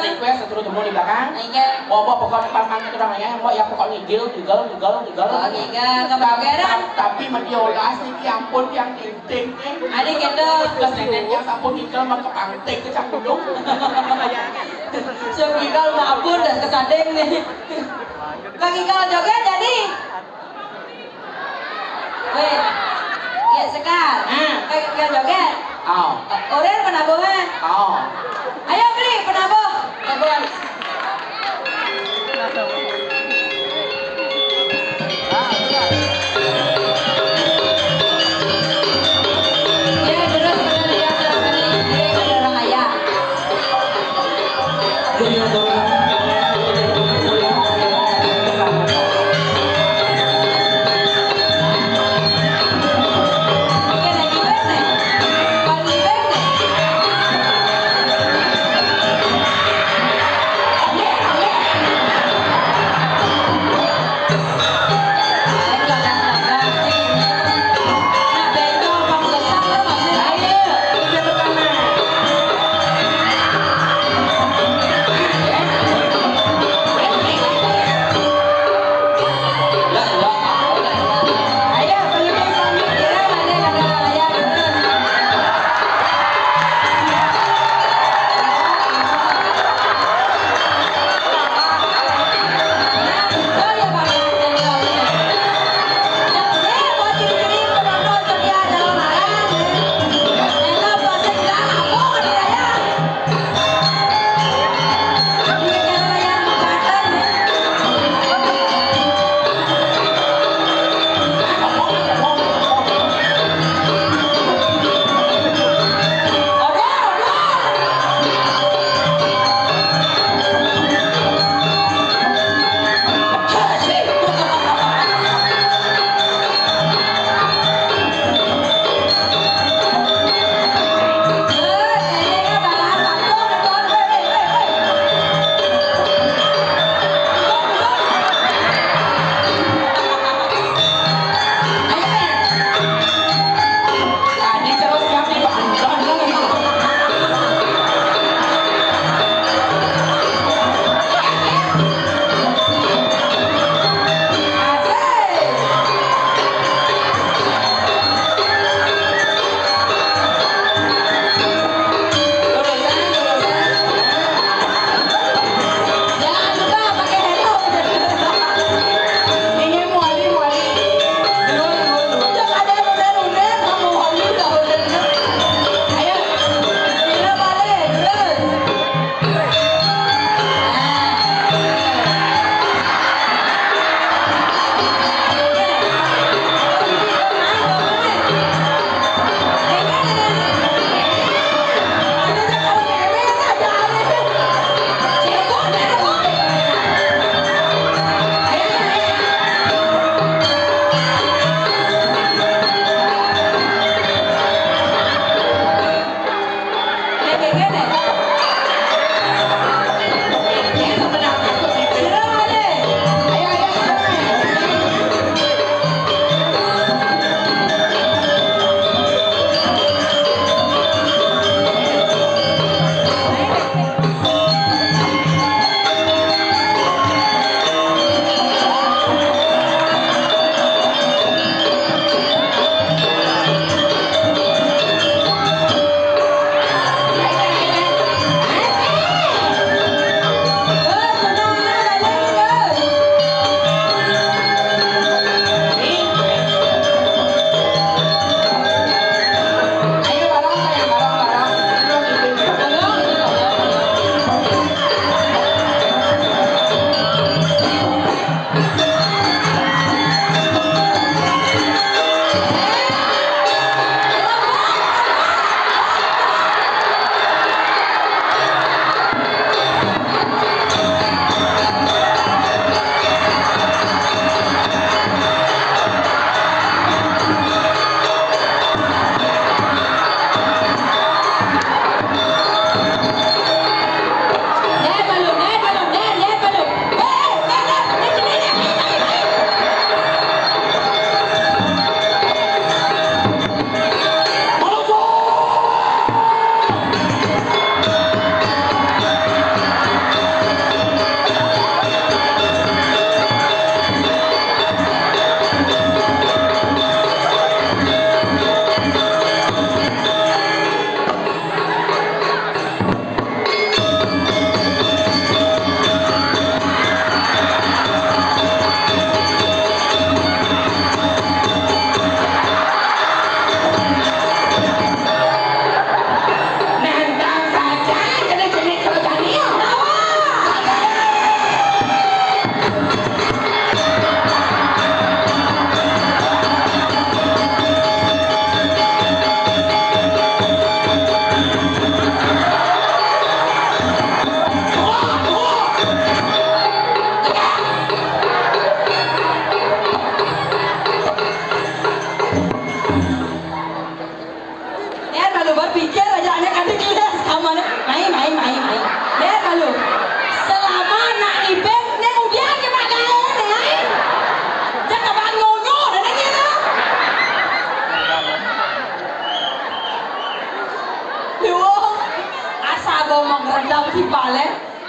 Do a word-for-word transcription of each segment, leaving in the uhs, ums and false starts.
Request terus temu di belakang. Inggih. Bawa pokok depan mangga orang ya, mau ya pokok ngigil, ngigel, ngigel, ngigel. Oh, ngigel, kebageran. Tapi mendiolas niki ampun yang tinting nih. Adi gitu. Terus neneknya sampun ngigel mau kepantik ke Cangkuluk. Sing ngigel mah ampun dah kesanding nih. Kang Igal joget jadi. Weh. Iya, Sekar. Hmm. Kang Igal joget. Oh. Urin penabuhan. Oh. Ayo, Bli, penabuh. Penabuhan. Iya, terus bener ya, terus ini, ini ada orang kaya.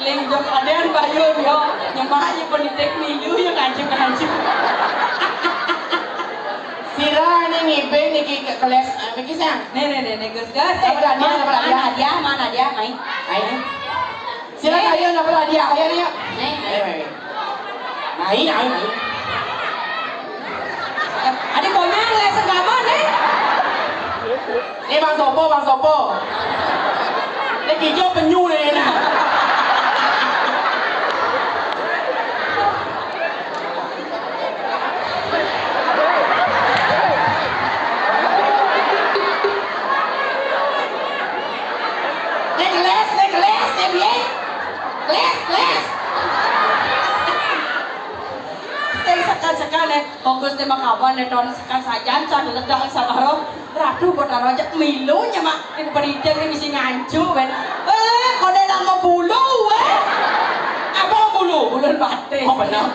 Ling jok adean bayun yo. Nyemak ye politik milu yo kancu-kancu. Sira né ngibing niki ke kelas, eh, niki siang. Nih, nih, nih, nih, Gus, Gus. Eh, mana, mana, mana hadiah, mana hadiah, mai. Mai. Sira kayu napa hadiah, kayu nih, yuk. Nih. Mai, mai. Mai, mai, mai. Adi konyang, lesen gaman, nih. Né Bang Sopo, Bang Sopo. Né kijo penyu né, nah. Né kelas, né kelas, né piye? Kelas, kelas. Sing sekan-sekan, eh. Fokus né makawan, eh, ton sekan sajan, san ledak, san aro. Ratu Betara aja milu nyemak, eh, beritik né misi ngancu, ben. Eh, kone nang mabulu, eh. Apa mabulu? Bulun batis. Oh, bener.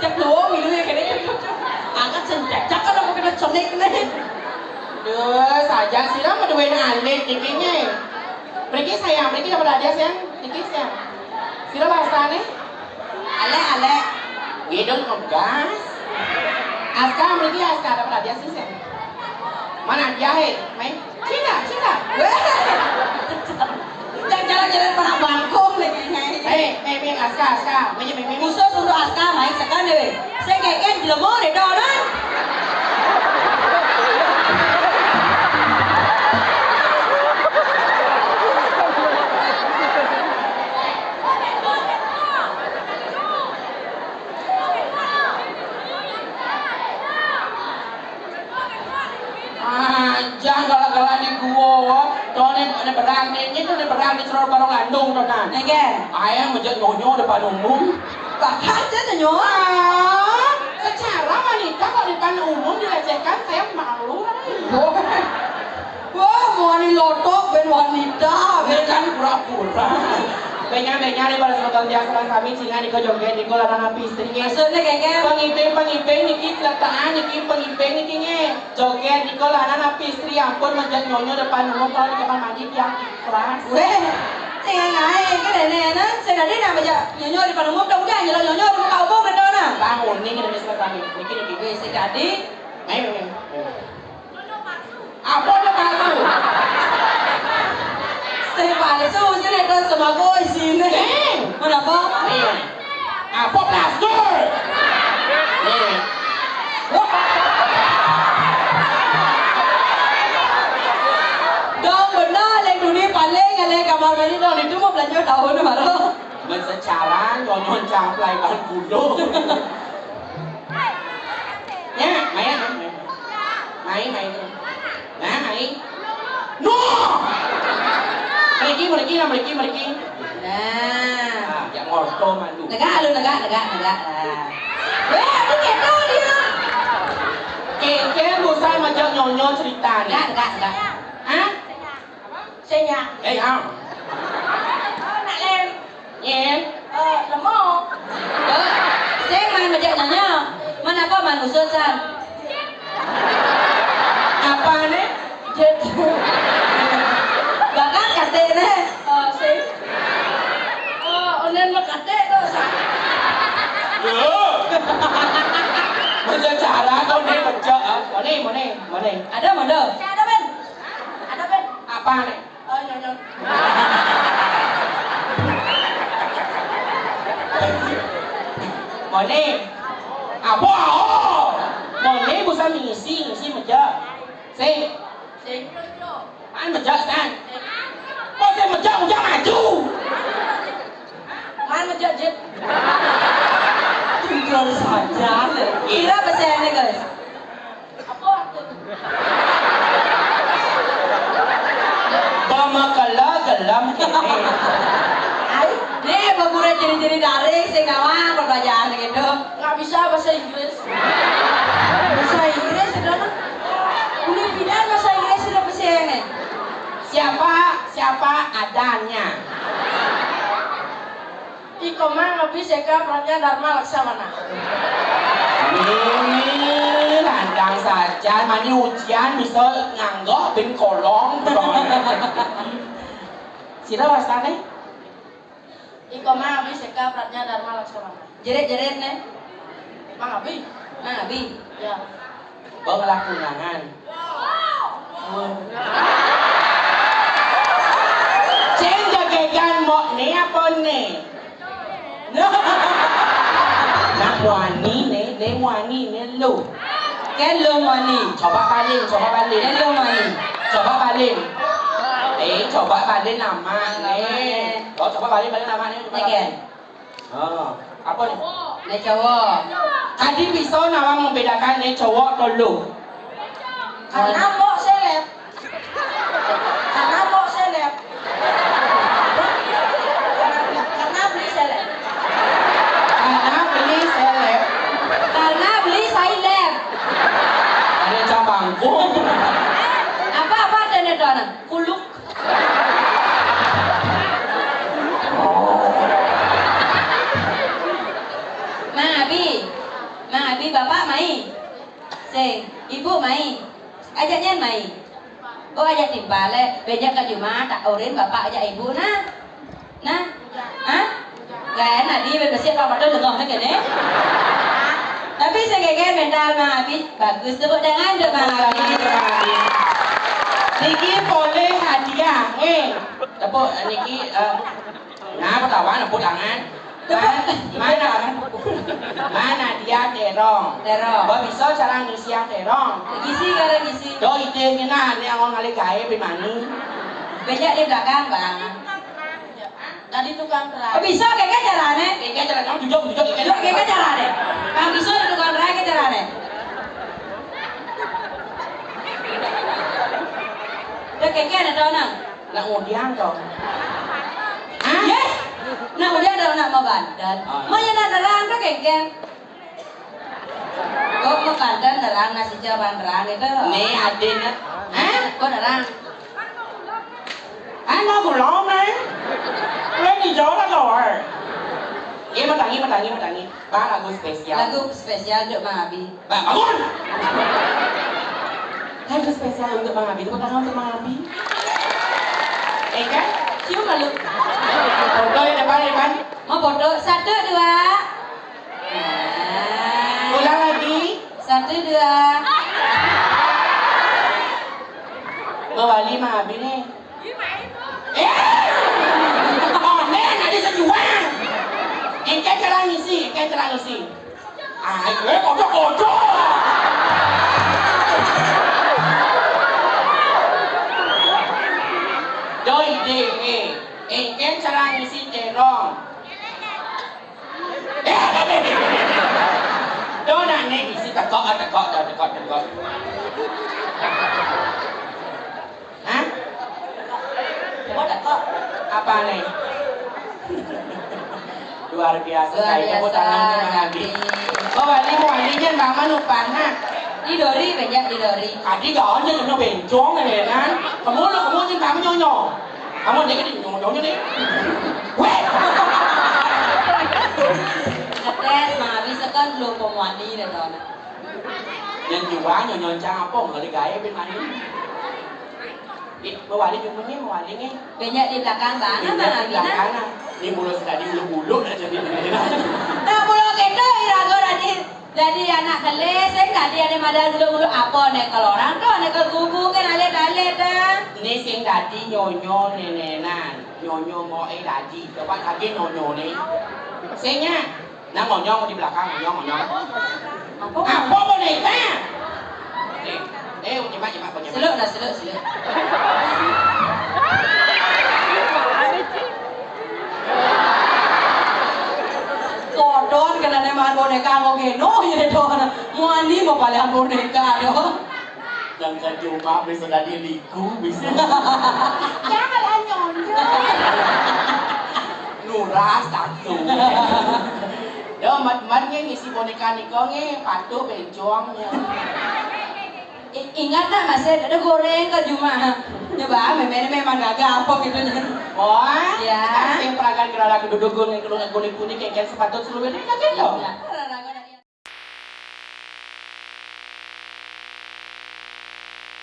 Cek dua milu ya, kene. Angkat senjata, kan aku kena cenik né. Duh, sajan sira maduwé alit niki né. Mriki sayang, mriki dapat hadiah sayang, niki sayang. Sira wastané? Alek, Alek. Widul ngegas. Aska, mriki Aska, dapat hadiah sih, Sen. Mana hadiah, hé? Main. Cina, Cina. Wéh. Jangan jalan-jalan pada bangkung lagi, Nyai. Main, main, main, Aska, Aska. Main, main, main. Khusus untuk Aska, main sekarang deh. Sing kékéné jlema réda, nah. Ah, jang gala-gala né gua, to né, né berang né, né to né berang né ceror barong landung to, nah. Nggih. Ayang mejek nyonyo depan umum. Bahkan dia nyonyo. Ah, secara wanita kalau depan umum dilecehkan, saya malu. Wah, mani lotok ben wanita. Ini kan pura-pura. Benya-benya né para semeton tiang sareng sami, cingan nika joget nika lanang napi istri. Maksudnya kayak gini. Pengiping-pengiping niki, celetaan niki, pengiping niki nggih. Joget nika lanang napi istri, ampun mejek nyonyo depan umum kalau di kamar mandi tiang ikhlas. Wéh, sing ae iki rene enak, sing dadi nak mejek nyonyo depan umum, dong udah nyelok nyonyo di muka umum, betul nah? Bangun nih, kita bisa kami. Niki, niki. Wéh, sing dadi. Ayo, ayo, ayo. Apa udah palsu? Sing palsu sih, nek terus sembako isine. Sing. Kenapa? Nih. Apa plastik? Nih. Wah. Dong benar, lek duni paling, lek kamar mandi dong itu mau belanja tahun baru. Men secara nyonyon camplay ban kudo. Ya, main, main. Main, main. Nah, main. No! Mriki, mriki, nah, mriki, mriki. Nah. Ah, ya ngorto mandu. Negak lu, negak, negak, negak. Nah. Wéh, aku keto dia. Kengkeng bosan macam nyonyo ceritanya. Negak, negak, negak. Hah? Sing ya. Eh, ya. Oh, nak lem. Nyen. Eh, lemok. Eh, sing man mejek nanya. Man apa man usut san? Apa nih? Jet. Bakat kate ne. Eh, sing. Eh, onen mekate to san. Loh. Mejek cara kau nih mejek, ah. Mana, mana, mana? Ada, mana? Ada, Ben. Ada, Ben. Apa nih? Oh, nyonyo. Mone. Apa? Oh. Mone bisa ngisi, ngisi meja. Sing. Sing. Man meja, san. Kok sing meja, udah maju. Man meja, Jit. Jujur saja. Kira pesennya, guys. Apa aku? Pamakala gelam kene. Ai, nih, babure ciri-ciri daring sing gawang pelajaran gitu. Nggak bisa bahasa Inggris. Bahasa Inggris itu, nah. Uli bidan bahasa Inggris itu apa sih ini? Siapa, siapa adanya. Iko mang abiseka prajna dharma laksamana. Ini landang saja, mani ujian bisa nganggo bin kolong. Sira wastane? Iko Mang Abi Seka Pradnya Dharma Laksamana. Jerit-jerit ne. Mang Abi. Mang Abi. Ya. Bang lakunangan. Ceng jagegan mok ne apa ne? Nak muani ne, ne muani ne lu. Ken lu muani. Coba balik, coba balik. Ken lu muani. Coba balik. Eh, coba balik nama ne. Oh, coba balik, balik nama ne. Coba balik. Oh, apa ne? Ne cowok. Tadi bisa nama membedakan ne cowok atau lu? Karena mok seleb. Karena mok seleb. Karena beli seleb. Karena beli seleb. Karena beli seleb. Ada cabangku. Apa-apa ada ne doana? Kuluk. Mang Abi. Mang Abi, bapak mai. Sing, ibu mai. Ajak nyen mai. Oh, ajak timpal le. Bejak ka jumah, tak urin bapak ajak ibu nah. Nah. Hah? Gak enak di bebesi apa-apa tuh lengah kene. Tapi sing geger mental Mang Abi. Bagus, tepuk tangan untuk Mang Abi. Niki boleh hadiah. Eh, tepuk niki, eh, nah, pertama tepuk tangan. Mana, mana, mana dia terong? Terong. Mbok bisa cara ngisi yang terong? Ngisi karo ngisi. Do ide ngene, nek angon ngale gawe pe mani. Bejak di belakang, Bang. Tadi tukang kerak. Oh, bisa keke carane? Keke carane, kamu duduk, duduk, keke. Duduk, keke carane. Bang, bisa di tukang kerak, keke carane. Dek, keke ada tau, Nang? Nak ngudiang to. Hah? Yes. Nak ngudiang to, nak mau banten. Oh, iya. Mau ya nak nerang to, keke. Kok mau banten nerang, nasi jawa nerang itu? Nih, adin. Hah? Kok nerang? Hah, mau pulang, Neng? Lo di Jawa atau? Iya, mau tangi, mau tangi, mau tangi. Bang, lagu spesial. Lagu spesial untuk Mang Abi. Bang, bangun! Lagu spesial untuk Mang Abi. Tepuk tangan untuk Mang Abi. Eh, kan? Cium malu. Foto di depan, depan. Mau foto? Satu, dua. Nah. Ulang lagi. Satu, dua. Mau wali Mang Abi nih. Eh! Onen, ada sejuang. Engke cara ngisi, engke cara ngisi. Ah, eh, kodok, kodok. Doi, deh, eh. Engke cara ngisi terong. Eh, dona nih, ngisi tekok, tekok, tekok, tekok. Hah? Coba tak kok. Apa nih? Luar biasa. Luar biasa. Tepuk tangan untuk Mang Abi. Oh, wali, mau wali jen bangun upahna. Di dori, banyak di dori. Tadi gak aja kena bencong, ya kan? Kamu lu, kamu jen kamu nyonyo. Kamu nih, kan nyonyo nih. Weh! Ngetes, Mang Abi sekon belum pemwani deh, Dona. Yang jual nyonyo cang apa? Nggak ada gaya, ben mani. Ih, mewali jumuni, mewali nge. Banyak di belakang sana, Bang Abi, nah. Di belakang, nah. Di mulut sudah di ulu-ulu aja di belakang. Nah, mulut kita irago tadi. Dadi anak kelis, sing dadi ane madal dulu-dulu apa nek ke lorang to, nek ke kubu kan alit-alit dah. Ini sing dadi nyonyo nenenan, nyonyo moe dadi. Coba lagi nyonyo nih. Singnya. Nah, monyong di belakang, monyong, monyong. Apa? Apa boneka? Eh, eh, nyimak, nyimak, nyimak. Seluk dah, seluk, seluk. Kodon kena neman boneka mau geno, ya, Don. Muani mau palihan boneka, Don. Yang ke jumah bisa jadi liku, bisa. Janganlah nyonyo. Nuras satu. Yo, mat-mat nge ngisi boneka niko nge, patuh bencong nge. I-, ingat nak, masih ada goreng ke jumah. Coba, memang, memang gagah apa gitu nih. Wah, ya. Sing peragan gerada keduduk kuning, kuning, kuning, kuning, kayak sepatu seluruh ini, kaget dong. Iya.